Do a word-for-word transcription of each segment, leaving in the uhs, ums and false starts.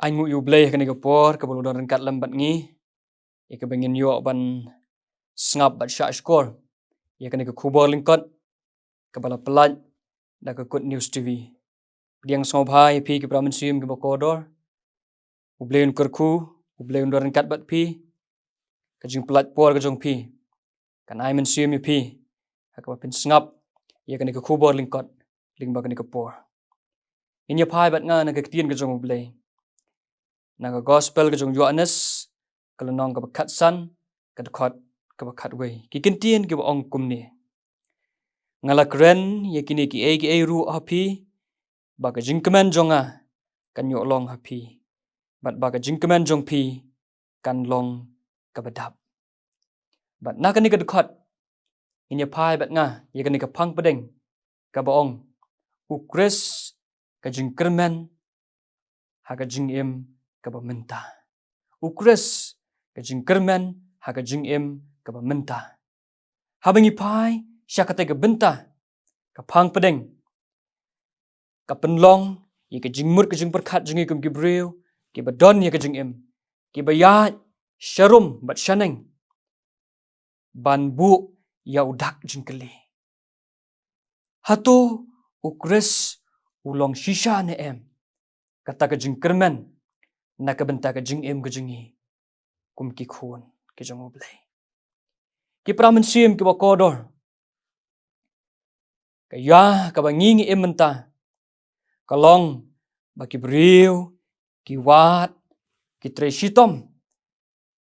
Ai nguh ïa U Blei ha kane ka por kaba u la don ryngkat lem bad ngi, ïa kaba ngin ïoh ban sngap bad shahshkor ïa kane ka khubor lyngkot kaba la pyllait da ka Good News T V. Pdiang sngewbha ïa phi ki para mynsiem kiba kordor. U Blei un kyrkhu, U Blei un don ryngkat bad phi. Ka jingpyllait por ka jong phi kan ai mynsiem ïa phi ha kaba phin sngap ïa kane ka khubor lyngkot lyngba kane ka por. Ngin ïa phai bad nga na ka ktien ka jong U Blei, na ka gospel ka jong u Ïoannis, ka lynnong kaba khatsan, ka dkhot kaba khatwei. Ki kyntien kiba ong kumne: Nga la kren ïa kine kiei kiei ruh ha phi, ba ka jingkmen jong nga kan ïoh long ha phi, bad ba ka jingkmen jong phi kan long kaba dap. Bad na kane ka dkhot, ngin ïa phai bad nga ïa kane ka phang pdeng kaba ong: U Khrist ka jingkyrmen ha ka jingim kaba mynta. U Khrist ka jingkyrmen ha ka jingim kaba mynta. Haba ngi phai sha kata ka bynta, ka phang pdeng ka pynlong ïa ka jingmut ka jingpyrkhat jong ngi kum ki briew kiba don ïa ka jingim, kiba ïaid sharum bad shaneng ban buh ïa u dak jingkylli: Hato U Khrist u long shisha ne em kata ka jingkyrmen na ka bynta ka jingim ka jong ngi kum ki khun ki jong U Blei? Ki para mynsiem kiba kordor, ka ïa kaba ngi ngi im mynta ka long ba ki briew ki wad, ki trei shitom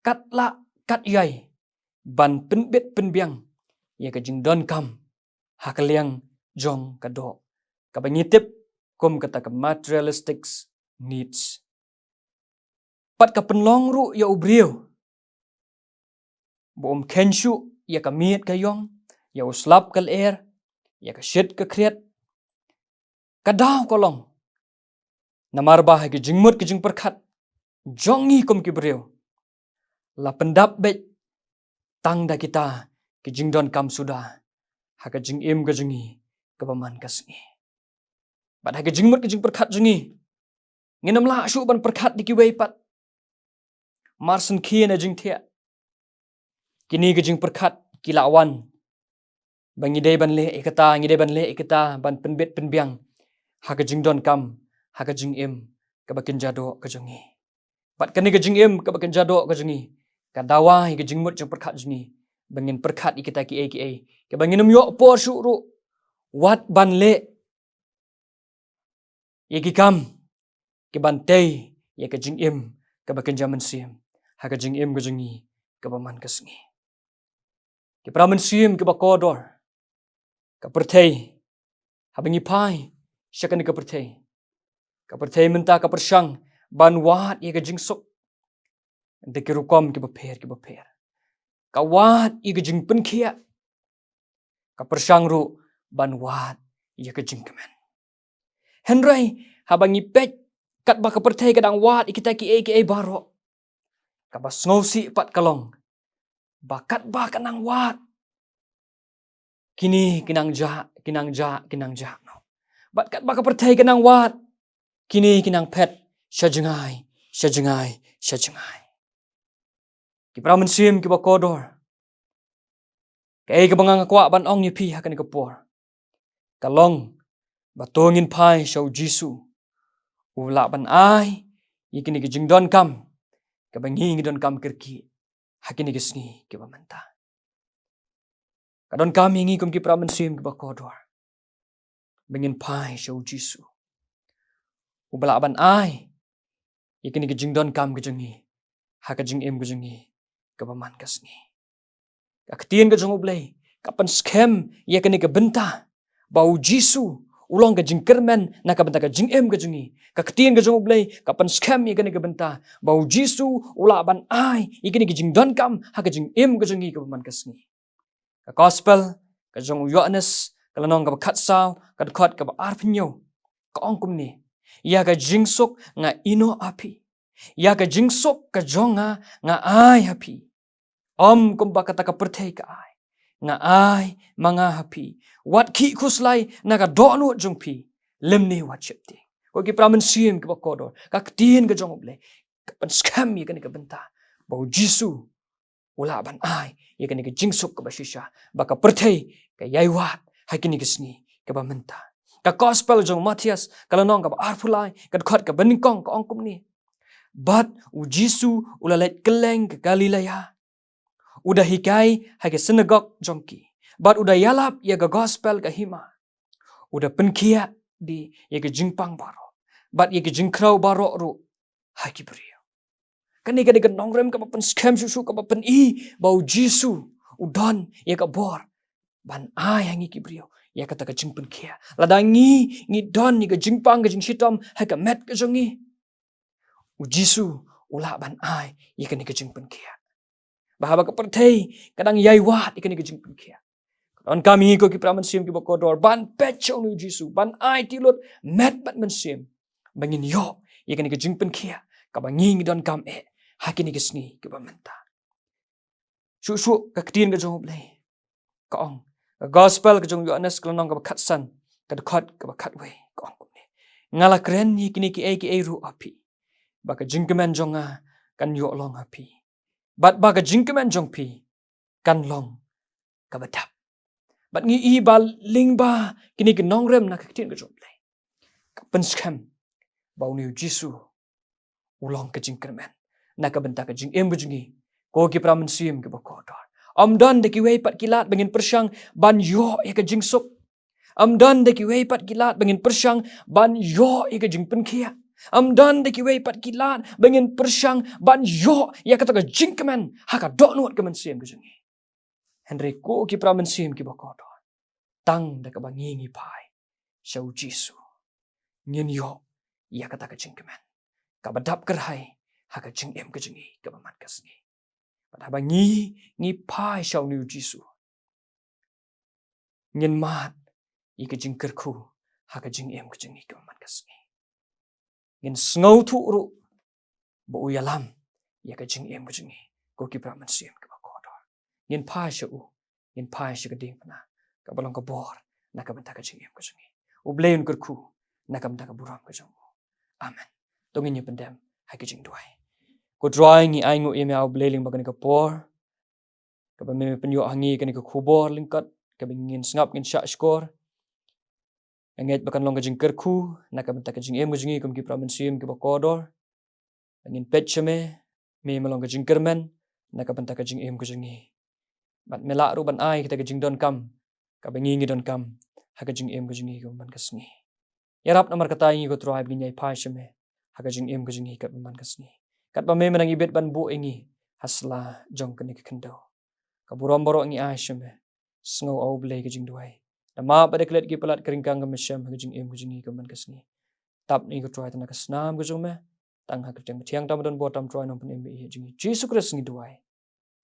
kat lah kat ïai ban pynbit pynbiang ïa ka jingdonkam ha ka liang jong ka doh, kaba ngi tip kum kata ka materialistic needs. Bad ka pynlong ruh ïa u briew ba um kheiñ shuh ïa ka miet ka ïong, ïa u slap ka lyer, ïa ka shit ka khriat. Ka daw ka long namar ba ha ki jingmut ki jingpyrkhat jong ngi kum ki briew la pyndap beit tang da kita ki jingdonkam suda ha ka jingim ka jong ngi kaba man ka sngi. Bad ha ki jingmut ki jingpyrkhat jong ngi, ngin ym lah shuh ban pyrkhat da kiwei pat. Mar shen khie na jingthiah, kine ki jingpyrkhat ki la wan ba ngi dei ban leh ïa kata, ngi dei ban leh ïa kata, ban pynbit pynbiang ha ka jingdonkam, ha ka jingim kaba kynja doh ka jong ngi. Bad kane ka jingim kaba kynja doh ka jong ngi ka dawa ïa ka jingmut jingpyrkhat jong ngi ba ngin pyrkhat ïa kita kiei kiei, kaba ngin ym ïoh por shuh ruh wat ban leh ïa ki kam ki ban tei ïa ka jingim kaba kynja mynsiem ha ka jingim ka jong ngi kaba man ka sngi. Ki para mynsiem kiba kordor, ka pyrthei, haba ngi phai sha kane ka pyrthei, ka pyrthei mynta ka pyrshang ban wad ïa ka jingsuk da ki rukom kiba pher kiba pher. Ka wad ïa ka jingpynkhiah, ka pyrshang ruh ban wad ïa ka jingkmen. Hynrei haba ngi peit katba ka pyrthei ka dang wad ïa kita kiei kiei baroh, kaba sngewsih pat ka long ba katba ka nang wad, kine ki nang jah, ki nang jah, ki nang jah noh. Bad katba ka pyrthei ka nang wad, kine ki nang phet sha jngai, sha jngai, sha jngai. Ki para mynsiem kiba kordor, kaei kaba nga nga kwah ban ong ïa phi ha kane ka por ka long ba to ngin phai sha U Jisu, u lah ban ai ïa kine ki jingdonkam kaba ngi ngi donkam kyrkieh ha kine ki sngi kiba mynta. Ka donkam ïa ngi kum ki para mynsiem kiba kordor ba ngin phai sha U Jisu, uba lah ban ai ïa kine ki jingdonkam ka jong ngi ha ka jingim ka jong ngi kaba man ka sngi. Ka ktien ka jong U Blei ka pynskhem ïa kane ka bynta ba U Jisu u long ka jingkyrmen na ka bynta ka jingim ka jong ngi. Ka ktien ka jong U Blei ka pynskhem ïa kane ka bynta ba U Jisu u lah ban ai ïa kane ka jingdonkam ha ka jingim ka jong ngi kaba man ka sngi. Ka gospel ka jong u Ïoannis, ka lynnong kaba khatsaw, ka dkhot kaba arphew hynñiew, ka ong kumne: Ïa ka jingsuk nga ïehnoh ha phi, ïa ka jingsuk ka jong nga nga ai ha phi. Ym kumba kata ka pyrthei ka ai, nga ai ma nga ha phi. Wat khih khuslai na ka dohnud jong phi, lymne wat sheptieng. Ko ki para mynsiem kiba kordor, ka ktien ka jong U Blei ka pynskhem ïa kane ka bynta ba U Jisu u lah ban ai ïa kane ka jingsuk kaba shisha, ba ka pyrthei ka ïai wad ha kine ki sngi kiba mynta. Ka gospel jong Mathaios ka lynnong kaba arphew lai, ka dkhot kaba nyngkong ka ong kumne: Bad U Jisu u la leit kylleng ka Galilea, u da hikai ha ki synagog jong ki, bad u da ïalap ïa ka gospel ka hima, u da pynkhiah de ïa ki jingpang baroh bad ïa ki jingkhrew baroh ruh ha ki briew. Kane ka dei ka nongrim kaba pynskhem shuh shuh, kaba pyni ba U Jisu u don ïa ka bor ban ai ha ngi ki briew ïa kata ka jingpynkhiah. Lada ngi ngi don ïa ka jingpang ka jingshitom ha ka met ka jong ngi, U Jisu u lah ban ai ïa kane ka jingpynkhiah. Ba haba ka pyrthei ka dang ïai wad ïa kane ka jingpynkhiah, ka donkam ïa ngi ko ki para mynsiem kiba kordor ban peit sha une U Jisu, ban aiti lut met bad mynsiem ba ngin ïoh ïa kane ka jingpynkhiah kaba ngi ngi donkam eh ha kine ki sngi kiba mynta. Shuh shuh ka ktien ka jong U Blei ka ong, ka gospel ka jong u Ïoannis ka lynnong kaba khatsan, ka dkhot kaba khatwei, ka ong kumne: Nga la kren ïa kine kiei kiei ruh ha phi, ba ka jingkmen jong nga kan ïoh long ha phi, bad ba ka jingkmen jong phi kan long kaba dap. Bad ngi i ba lyngba kine ki nongrim na ka ktien ka jong U Blei, ka pynskhem ba une U Jisu u long ka jingkyrmen na ka bynta ka jingim ka jong ngi ko ki para mynsiem kiba kordor. Ym don da kiwei pat ki lad ba ngin pyrshang ban ïoh ïa ka jingsuk. Ym don da kiwei pat ki lad ba ngin pyrshang ban ïoh ïa ka jingpynkhiah. Ym don da kiwei pat ki lad ba ngin pyrshang ban ïoh ïa kata ka jingkmen ha ka dohnud ka mynsiem ka jong ngi. Hynrei ko ki para mynsiem kiba kordor, tang da kaba ngi ngi phai sha U Jisu, ngin ïoh ïa kata ka jingkmen kaba dap kyrhai ha ka jingim ka jong ngi kaba man ka sngi. Bad haba ngi ngi phai sha une U Jisu, ngin mad ïa ka jingkyrkhu ha ka jingim ka jong ngi kaba man ka sngi. Ngin sngewthuh ruh ba u ïalam ïa ka jingim ka jong ngi ko ki para mynsiem kiba kordor. Ngin phai sha u, ngin phai sha ka diengphna kaba long ka bor na ka bynta ka jingim ka jong ngi. U Blei un kyrkhu na ka bynta ka burom ka jong u. Amen. To ngin ïa pyndem ha ka jingduwai. Ko Trai, ngi ainguh ïa me, A U Blei, lyngba kane ka por kaba me me pynïoh ha ngi kane ka khubor lyngkot kaba ngin sngap, ngin shah shkor. Nga ngeit ba kan long ka jingkyrkhu na ka bynta ka jingim ka jong ngi kum ki para mynsiem kiba kordor. Ba ngin peit sha me, me me long ka jingkyrmen na ka bynta ka jingim ka jong ngi. Bad me lah ruh ban ai kita ka jingdonkam kaba ngi ngi donkam ha ka jingim ka jong ngi kaba man ka sngi. Ïarap namar kata ïa ngi ko Trai ba ngin ïai phai sha me ha ka jingim ka jong ngi kaba man ka sngi. Katba me me nang ibit ban buh ïa ngi ha sla jong kane ka khyndew, ka burom baroh ngi ai sha me. Sngew, A U Blei, ka jingduwai. Da map bad da klet ki palat ka ryngkang ka mynsiem ha ka jingim ka jong ngi kaba man ka sngi. Tap ïa ngi ko Trai tang na ka snam ka jong me, tang ha ka kyrteng ba thiang tam ba don bor tam Trai Nongpynim ba ïeit jong ngi Jisu Khrist ngi duwai.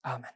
Amen.